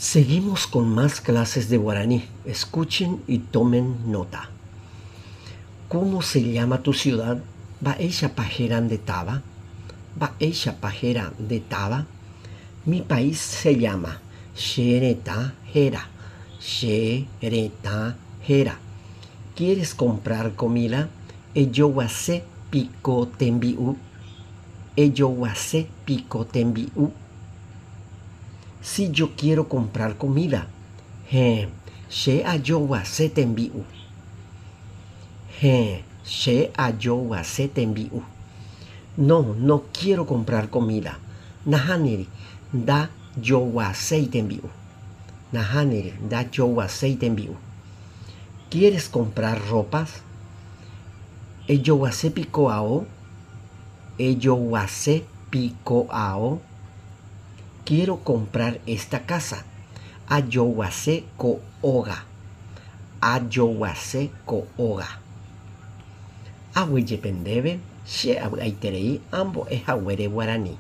Seguimos con más clases de guaraní. Escuchen y tomen nota. ¿Cómo se llama tu ciudad? Mba'éichapa héra nde táva? Mba'éichapa héra nde táva? Mi país se llama. Che retã héra. Che retã héra. ¿Quieres comprar comida? Ejoguase piko tembi'u. Ejoguase piko tembi'u. Si yo quiero comprar comida. Héẽ, che ajoguase tembi'u. Héẽ, che ajoguase tembi'u. No, no quiero comprar comida. Nahániri, ndajoguaséi tembi'u. Nahániri, ndajoguaséi tembi'u. ¿Quieres comprar ropas? Ejoguase piko ao? Ejoguase piko ao? Quiero comprar esta casa. Ajoguase ko óga. Ajoguase ko óga. Aguyjepe ndéve, che avy'aiterei ambo'e haguére guarani.